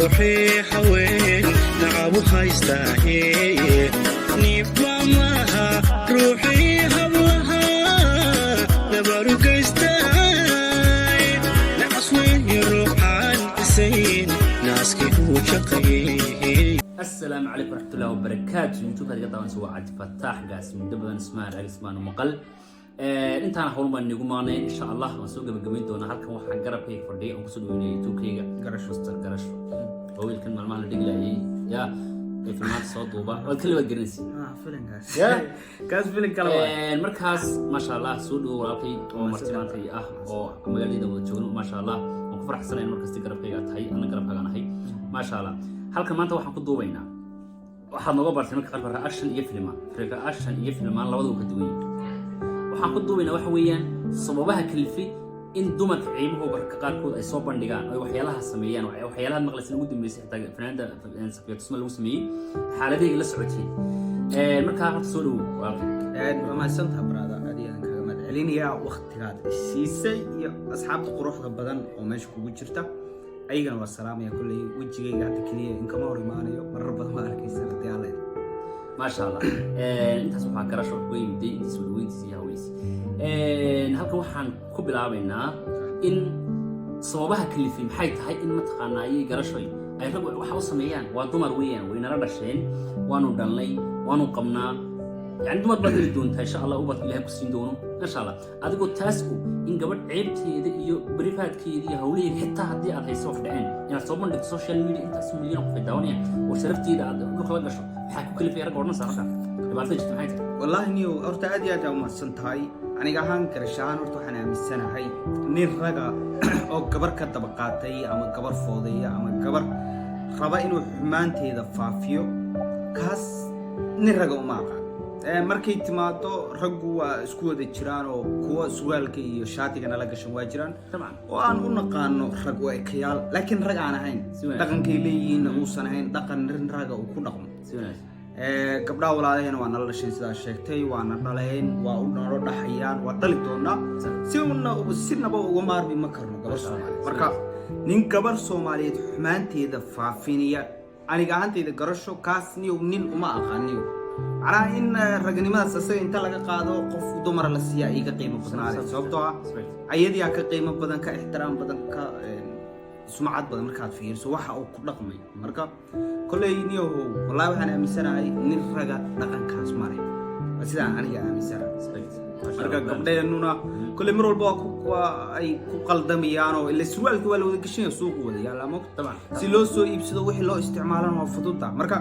Ruuxii haween nacabu haystaahe, niibba maaha ruuxii hablaha nabarugaystay. Nacas weeye ruuxaan isayn naaskii uu shaqeeyey. Asalaamu calaykum waraxmatullahi wabarakaatu. YouTube-kaad iga daawanaysa waa Cabdifataax Gaas. Muddo badan Ismaan Cismaan maqal intaana howlan baan inagu maanay. Insha Allah waan soo gabagabayn doonaa. Halkan waxaan garabkayga fadhiya oon kusoo dhaweynaya YouTube-kayga Garasho. Mr. Garasho oo wiilkan maalmaha la dhigi laayay ya ee filmaanta soo duuba. Waad kali waad garanaysa. Filinkaas. Yeah. Kaas filin kale waay. Markaas maasha Allah, soo dhawo walaalkay oo marti maantay ah oo magaaladayda wada joogno. Maasha Allah, waan ku faraxsanahay in markasti garabkayga aad tahay, anna garabkaagaan ahay. Maasha Allah, halkan maanta waxaan ku duubaynaa waxaad nooga bartay marka qaarkood reaction iyo filmaan. Reaction iyo filmaan labadaba ka duwan yihiin. Waxaan ku duubaynaa waxa weeyaan sababaha kalifay in dumarka ciibahooga ragga qaarkood ay soo bandhigaan, ay waxyaalaha sameeyaan, waxyaalaha maqlaysan ugu dambeysay, xitaa fanaanda Safiya Tusma lagu sameeyey, xaaladahayga la socoteen. Markaa horta soo dhawow walaalkay. Waa mahadsantaha, brother. Adigaan kaga mahad celinayaa waqtigaad isiisay iyo asxaabta quruxda badan oo meesha kugu jirta. Ayagana waa salaamaya. Kolley wejigayga hadda keliya inkama hor imaanayo, marar badan waa arkaysa hadii Alla idmo. Maasha Allah, intaas waxaa Garasho uga yimiday intii soo dhaweyntiisa iyo hawlihiisa. Halkan waxaan ku bilaabaynaa in sababaha kalifay maxay tahay in mataqaanaa Garashoy ay rag waxa u sameeyaan. Waa dumar weeyaan, way nala dhasheen, waanu dhalnay, waanu qabnaa. Yani dumar baad heli doontaa insha Allah, ubadka Ilahay ku siin doono insha Allah. Adigoo taas og in gabadh ceebteeda iyo barifaadkeeda iyo hawlaheeda, xitaa haddii aad hayso wax dhaceen, inaad soo bandhigto social media, intaas milyan qof ay daawanayaan oo sharafteeda aad dhulka la gasho, maxaa ku kalifaya ragga odhanaysaa? Marka dhibaatada jirta maxay tahay? Wallaahi niyow, horta aad iyo aad aa u mahadsan tahay. Aniga ahaan, Garasho ahaan, horta waxaan aaminsanahay nin raga oo gabar ka daba qaatay ama gabar foodeeya ama gabar raba inuu xumaanteeda faafiyo, kaas nin raga uma aqaan. Markay timaado raggu waa isku wada jiraan oo kuwa surwaalka iyo shaatiga nala gashan waa jiraan oo aan u naqaano rag waa ekayaal, laakiin rag aan ahayn, Si wanaagsan. dhaqankay leeyihiinna uusan ahayn dhaqan nin raga uu ku dhaqmo. Si wanaagsan. Gabdhaha walaalaheena waa nala dhasheen, sidaa sheegtay, waana dhaleen, waa u nolo dhaxayaan, waa dhali doonaa. Si una sinaba uga maarmi ma karno gabar Soomaaliyeed. Marka nin gabar Soomaaliyeed xumaanteeda faafinaya, aniga ahaanteyda Garasho, kaas niyow nin uma aqaaniyo. Macnaha in ragnimadaas asaga inta laga qaado qof dumara la siiyaa iiga qiimo badnaanay, sababtoo ah ayadiyaa ka qiimo badan, ka ixtiraam badan, ka sumcad badan markaad fiiriso waxa uu ku dhaqmayo. Marka kolley niyahow, wallahi waxaan aaminsanahay nin raga dhaqankaas male. Waa sidaan aniga aaminsanahay. Respect. Marka gabdheenuna kolley mar walba waa ay ku qaldamayaan oo ila surwaalka waa la wada gashanaya, suuqu wada yaalla moogta. Si loo soo iibsado, wixii loo isticmaalana waa fududa. Marka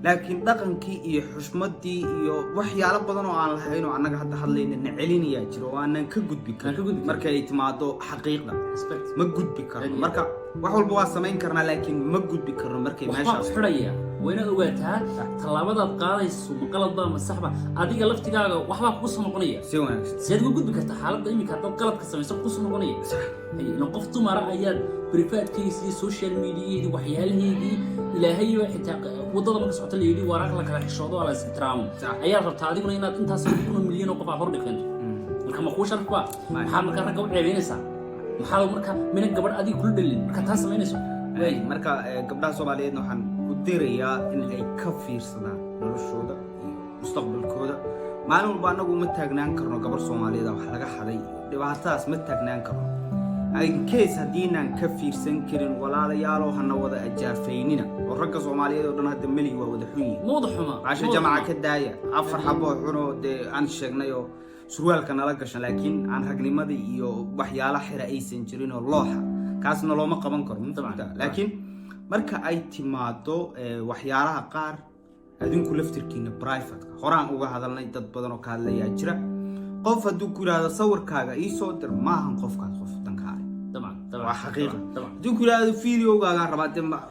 laakiin dhaqankii iyo xushmadii iyo waxyaalo badan oo aan lahayn oo annaga hadda hadlayna na celinayaa jiro oo aanan ka gudbi Aan ka karin. gudbi karin. Marka ay timaado xaqiiqda, Respect. ma gudbi karno. Aad iyo Marka wax walba waa samayn karnaa, laakiin ma gudbi karno markay waxbaa meeshaas xidhaya. Waa inaad ogaataa tallaabadaad qaadayso ma qaladba ma saxba. Adiga laftigaaga waxbaa kugu soo noqonaya. Si wanaagsan. Sideed uga gudbi kartaa xaaladda iminka haddaad qaladka samayso kugu soo noqonaya? Hay, ilan qof dumara ayaad privatekiisa iyo social mediaheedii, waxyaalaheedii Ilaahayba xitaa waddada marka socota la yidhi waa rag la kala xishoodo oo la is ixtiraamo, ayaad rabtaa adiguna inaad intaas kuna milyan oo qof aad hor dhigkeento. Marka ma kuu sharafba? Maxaad markaa ragga u ceebeynaysaa? Maxaad marka mina gabadh adiga kula dhalin marka taa samaynayso? Waay, marka gabdhaha Soomaaliyeedna waxaan u dirayaa in ay ka fiirsadaan noloshooda iyo mustaqbalkooda. Maalin walba annagu ma taagnaan karno gabar Soomaaliyeed wax laga xaday iyo dhibaatadaas ma taagnaan karno. In case haddiinaan ka fiirsan karin, walaalayaalow, hana wada ajaafeynina oo ragga Soomaaliyeed oo dhan hadda melihi waa wada xun yihin. Ma wada xuma. Caasho Ma wada jamaca xuma. ka daaya afar xabo xunoo dee aan sheegnay oo surwaalka nala gashan, laakiin aan ragnimada iyo waxyaala xira aysan jirin oo looxa kaasna looma qaban karo, ma fahamtaa? Laakiin marka ay timaado waxyaalaha qaar, adinku laftirkiina private horaan uga hadalnay, dad badan oo ka hadlayaa jira. Qof hadduu ku yidhaahdo "Sawirkaaga ii soo dir," maahan qofkaas qof dankaale. Dabcan, dabcan. Waa xaqiiqa. Dabcan. Hadduu ku yidhaahdo "Videogaagaan rabaa," dee ma aha.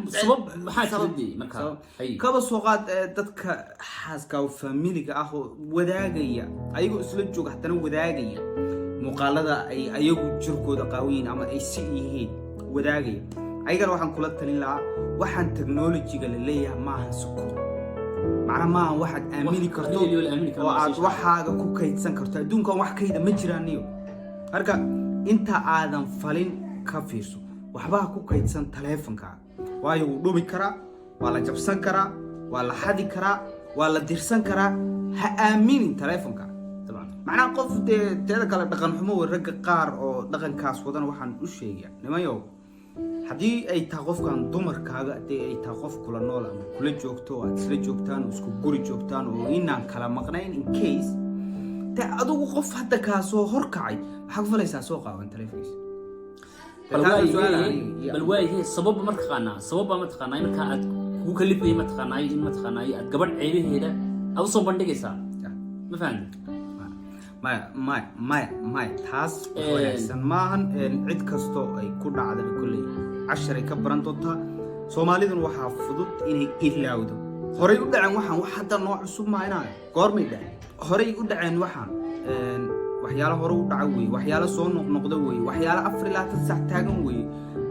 Sabab maxaa jira dee marka? Hay. Kaba soo qaad dadka xaaska oo faamiliga ah oo wadaagaya, ayagoo isla jooga haddana wadaagaya muuqaalada ay ayagu jirkooda qaawan yihiin ama ay si yihiin wadaagaya, ayagana waxaan kula talin lahaa, waxaan technology-ga la leeyahay maahan sukuur, macna maahan waxaad aamini Wax karto really la aamini karo oo ma aad sii waxaaga ku kaydsan karto. Adduunkan wax kayda ma jiraan niyo. Marka inta aadan falin ka fiirso. Waxba ha ku kaydsan taleefankaaga, waayo wuu dhumi karaa, waa la jabsan karaa, waa la xadi karaa, waa la dirsan karaa. Ha aaminin taleefonkaaga. Macnaha qof dee, teeda kale dhaqan xumo wey. Ragga qaar oo dhaqankaas wadana waxaan u sheegayaa, nimanyow, haddii ay tahay qofkan dumarkaaga, haddii ay tahay qof kula nool ama kula joogto oo aad isla joogtaan oo isku guri joogtaan oo inaan kala maqnayn, in case de adigu qof hadda kaa soo horkacay, maxaa ku falaysaa soo qaawan taleefonkiisa? Bal Taas waayahe. su'aal aniga. Bal waayahe, sabab mataqaanaa, sababba mataqaanaa markaa aad kugu kalifaya mataqaanaa in mataqaanaa aad gabadh ceebaheeda aad usoo bandhigaysaa? Ma fahamtid? Maya, maya, maya, maya, taas wax wanaagsan maahan. Cid kastoo ay ku dhacdana kolley casharay ka baran doontaa. Soomaaliduna waxaa fudud inay ilaawdo. Horay u dhaceen waxaan, wax hadda noo cusub maaynaa. Goormay dhaceen? Horay u dhaceen waxaan. Waxyaalo hore u dhaca weeye, waxyaalo soo noqnoqda weeye, waxyaalo 24 sac taagan weeye.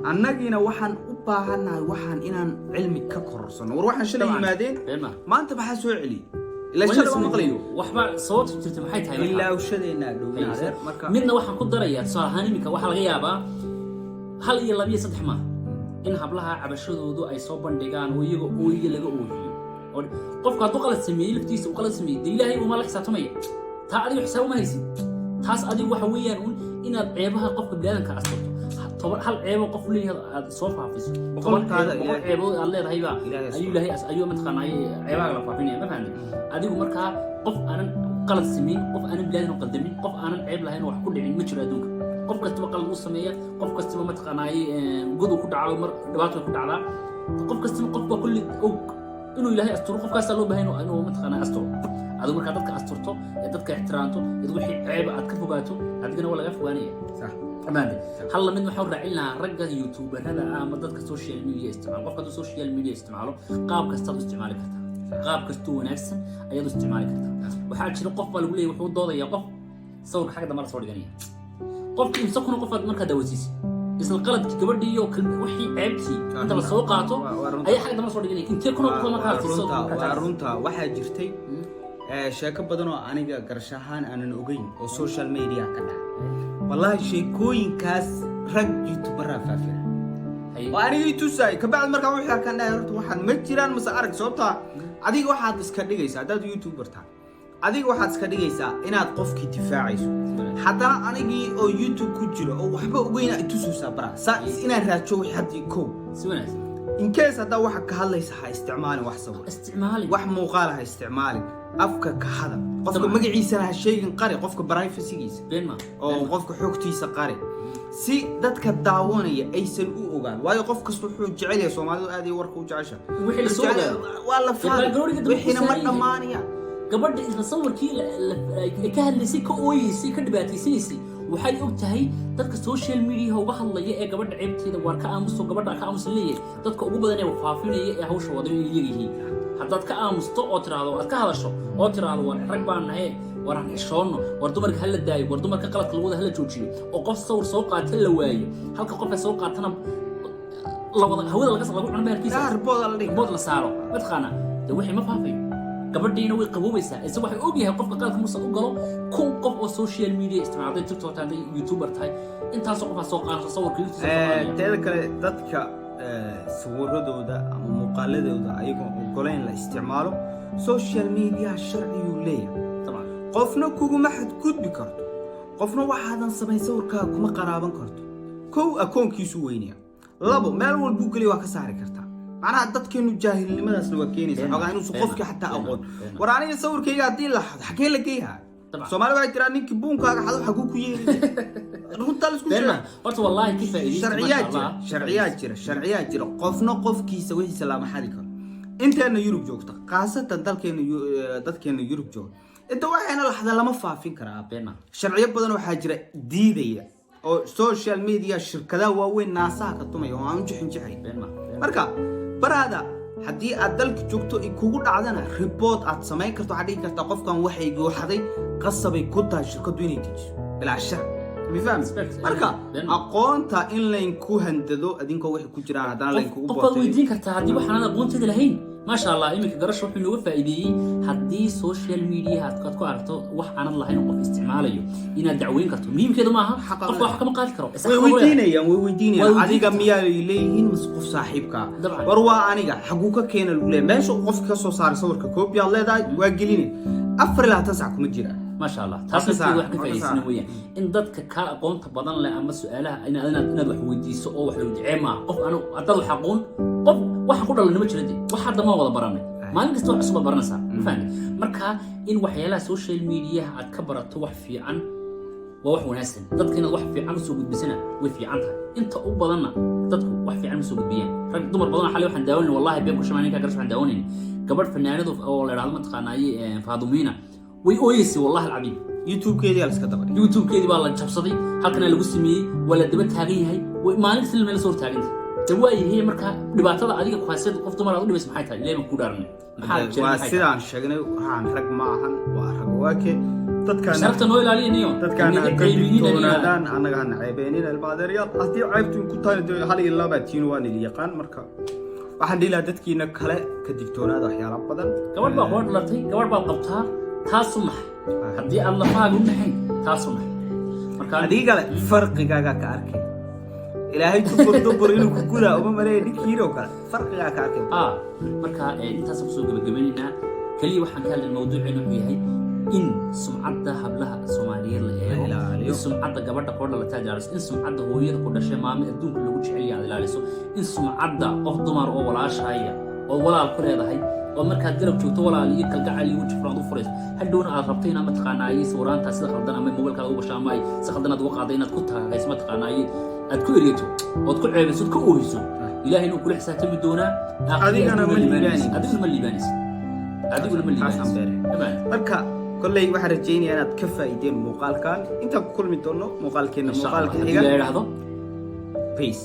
Annagiina waxaan u baahannahay waxaan inaan cilmi ka kororsano. War waxaan shalay yimaadeen, Been ma maanta maxaa soo celiyey? Ilaa Waa in shalay la waa maqlayo. isweydiiyo. Waxba sababta jirta maxay tahay markaa? Ilaawshadeenaa dhowna, adeer, marka. Midna waxaan ku darayaa, tusaale ahaan, iminka waxaa laga yaabaa hal iyo laba iyo saddex maaha in hablaha cabashadoodu ay soo bandhigaan oo iyaga ooyiga laga oohiyo. Oo qofku hadduu qalad sameeyey, laftiisa uu qalad sameeyey, dee Ilaahay uma la xisaabtamaya. Taa adigu xisaab uma haysid. Taas adigu waxa weeyaan un inaad ceebaha qofka biniaadanka asturto. 10 hal ceebo qof leeyahay aad soo faafiso, 10 Boqolkaada ceebo, 100 Ilaahay- ceebood aad leedahay baa Ilaahay ayuu Ilaahay ayuu mataqaanaa ceebaha la faafinaya. Ma fahamtay? Adigu markaa qof aanan qalad samayn, qof aanan biniaadan qaldamin, qof aanan ceeb lahayn oo wax ku dhicin ma jiro adduunka. Qof kastaba qalad uu sameeya, qof kastaba mataqaanaaye god uu ku dhaco, mar dhibaato ku dhacdaa. Qof kastaba, qof baa kulli og inuu Ilaahay asturo. Qofkaasaa loo baahan inuu mataqaanaa asturo. Adigu markaa dadka asturto ee dadka ixtiraamto, ee wixii ceeba aad ka fogaato, adigana waa laga fogaanaya. Amaante hal lamid waxaan raacin lahaa ragga youtuberada ah ama dadka social media isticmaalo. Qofka hadduu social media isticmaalo, qaab kastaad u isticmaali kartaa, qaab kastoo wanaagsan ayaad u isticmaali kartaa. Waxaa jira qof baa lagu leeyahy wuxuu doodayaa qof sawirka xagga dambe la soo dhiganaya. Qofki imse kuna qof aad markaa daawasiisay isla qaladkii gabadhii iyo wixii ceebtii inta la soo qaato Waa runta. ayaa xagga dambe la soo dhiganaya. Intee kuna qof markaa Waa siiso? runta, waa runta. Waxaa jirtay sheeko badan oo aniga garasho ahaan aanan ogeyn oo social media ka dhacay. Wallahi sheekooyinkaas rag youtuberaa faafina oo aniga i tusaay. Kabacdi markaa wixii arkaan dhahay, horta waxaan ma jiraan mase arag? Sababtaa adiga waxaad iska dhigaysaa, haddaad youtuber tahay, adiga waxaad iska dhigaysaa inaad qofkii difaacayso. Haddana anigii oo YouTube ku jiro oo waxba ogeyna i tusaysaa bara saa inaan raajo wixii haddii kow. Si wanaagsan. In case haddaa waxa ka hadlaysa, ha isticmaalin wax sawir. Isticmaali. Wax muuqaala ha isticmaalin, afka ka hadal. Qofka magaciisana ha sheegin, qari qofka privacygiisa Been ma oo qofka xogtiisa qari, si dadka daawanaya aysan u ogaan. Waayo qof kasta wuxuu jecel yahay, Soomaalidu aad ay warka u jecesha. Wixii la soo ogaado. Waa la faari. Background-ga dambe Wixiina ku ma saaran yahay. dhammaanayaan. Gabadha isla sawirkii ay ka hadlaysay, ka ooyeysay, ka dhibaataysanaysay, waxay og tahay dadka social media uga hadlaya ee gabadha ceebteeda waar ka aamuso, gabadha ka aamusan leeyahay, dadka ugu badan ee faafinaya ee hawsha wada inay iyaga yihiin. Haddaad ka aamusto oo tiraahdo, aad ka hadasho oo tiraahdo, "War rag baan nahe, war aan xishoonno, war dumarka hala daayo, war dumarka qaladka lagu wada hala joojiyo," oo qof sawir soo qaata la waayo, halka qofka soo qaatana la wada hawada lagu cuno bahalkiisa. Report-a la dhigi. Report la saaro mataqaanaa, de wixii ma faafayo, gabadhiina way qaboobaysaa. Isaga waxay og yahay qofka qaladka musa u galo 1000 qof oo social media isticmaala, hadday TikTok tahay, hadday youtuber tahay, intaasoo qofaa soo qaadaysa sawirka laftiisa soo qaadanaya. Teeda kale, dadka sawiradooda ama muuqaaladooda ayagoo ogoleyn la isticmaalo social media, sharciyuu leeyahay. Qofna kuguma xadgudbi karto, qofna waxaadan samayn sawirkaaga kuma qaraaban karto. Kow, akoonkiisu weynaya. Labo, meel walbuu geliya waa ka saari kartaa. Macnaha dadkeenu jaahilnimadaasna waa keenaysa xogaa inuusan qofkii xataa aqoon. War aniga sawirkayga haddii la xado, xagee la geeyaa? Soomaali waxay tiraa, ninkii buunkaaga xado xaguu ku yeeli? Runtaa la isku Been sheega. Horta wallaahi ka faa'iidaysta. Sharciyaa Masha jira. Allah. Sharciyaa jira, sharciyaa jira. Qofna qofkiisa wixiisa lama xadi karo. Inteena Yurub joogta, khaasatan dalkeena dadkeena Yurub jooga, inta waxayna laxda lama faafin karaa. Been. Sharciyo badan waxaa jira diidaya oo social media shirkadaha waaweyn naasaha ka tumaya oo aan u jixin jixay. Been ma Marka baraada, haddii aad dalka joogto i kugu dhacdana, report aad samayn karto. Waxaad dhigi kartaa, qofkan waxay gooxaday, qasabay ku tahay shirkadu inay dejiso bilaa shar mi fahmi. Respect. Marka Been. aqoonta in laynku handado adinkoo waxay ku jiraan haddana laynkugu Qof baad booteeyo. weydiin kartaa haddii waxaanad aqoonteeda lahayn. Maasha Allah, iminka Garasho wuxuu inooga faa'iideeyey, haddii social media aad ku aragto wax aanad lahayn oo qof isticmaalayo, inaad dacweyn karto. Muhiimkeedu maaha Xaqa qofka wax kama qaadi karo. Way Isaga xaq u leeyahay. weydiinayaan, way weydiinayaan. Way Adiga weydiin. Miyaa leeyihiin mase qof saaxiibka? Dabcan. War waa aniga, xaguu ka keena lagu leeyahay? Meesha uu qofka ka soo saaray sawirka koobiyaad leedahay, waa gelinay, 24 sac kuma jira. Maasha Allah, taas Waa ka lafteedu wax ka saar, waa ka faa'iidaysana saar. weeyaan in dadka kaa aqoonta badan leh ama su-aalaha inaad wax weydiiso oo wax la weydiiyo maaha. Qof anu haddaad wax aqoon, qof waxa ku dhalan ma jira de. Wax hadda ma wada baranay, maalin kasta wax cusub baad baranaysaa, ma fahamtay? Marka in waxyaalaha social media aad ka barato wax fiican waa wax wanaagsan. Dadka inaad wax fiican usoo gudbisana way fiican tahay. Inta u badanna dadku wax fiican ma soo gudbiyaan, rag dumar badan. Xalay waxaan daawanin, wallahi been ku shamaa, ninka Garasho, waxaan daawanin gabadh fanaanadu oo la idhahdo, mataqaanaaye, Faadumiina. Way ooyeysay, wallahi alcadiim. YouTube-keedii aa la iska daba dhigay. YouTube-keedii baa la jabsaday, halkana lagu sameeyey, waa la daba taagan yahay. Way maalin kasta meel soo hortaagantay. De waa yahay, marka dhibaatada adiga ku haysad, qof dumar aad u dhibaysa maxay tahay? Ilaahay baan ku dhaaranay, maxaa jira? Waa Maxay tahay? Sidaan sheegnay, waxaan rag ma ahan, waa rag waake dadkaan. Sharafta noo ilaaliya niyo. Dadkaan ha Inaga ka ceybinin. digtoonaadaan, annaga hana ceebeenin, ilmaadeeryaal. Haddii ceybtu ku tahay dee hal iyo labaa tiino waan ili yaqaan. Marka waxaan dhihi lahaa dadkiina kale ka digtoonaada waxyaala badan. Gabadh baa kula dhalatay, gabadh baad qabtaa, taasu maxay haddii aad lafahaaga u naxayn? Taasu maxay marka? Haddii kale farqigaagaa ka arkay, Ilaahay dubur dubur inuu ku gudaa uma maleeya ninkiinoo kale, farqigaa ka arkay. Ah, marka intaasaan kusoo gabagabeynaynaa. Keliya waxaan ka hadlay, mawduuceenu wuxuu yahay in sumcadda hablaha Soomaaliyeed la eego, La ilaaliyo. in sumcadda gabadha koo dhalatay aad ilaaliso, in sumcadda hooyada ku dhashay, maame adduunka lagu jecel yahay, aad ilaaliso, in sumcadda qof dumar oo walaashaya oo walaal ku leedahay oo markaad garab joogto walaal iyo kalgacal iyo weji furan aad u furayso, hadhowna aad rabto inaad, mataqaanaaye, sawiraantaa sida khaldan ama mobilkaada u gasho ama ay si khaldan aad uga qaaday, inaad ku taagayso, mataqaanaaye, aad ku eryato ood ku ceebayso ood ka oohiso, Ilaahay inuu kula xisaabtami doonaa. Adigana ma liibaanaysid. Adiguna ma liibaanaysid, adiguna ma Taasaan liibaanaysid. beere. Tamaan. Marka kolley waxaan rajaynayaa inaad ka faa'iideen muuqaalkan. Intaan ku kulmi doono muuqaalkeena Insha Allah muuqaalka haddii xiga. la idhaahdo. Peace.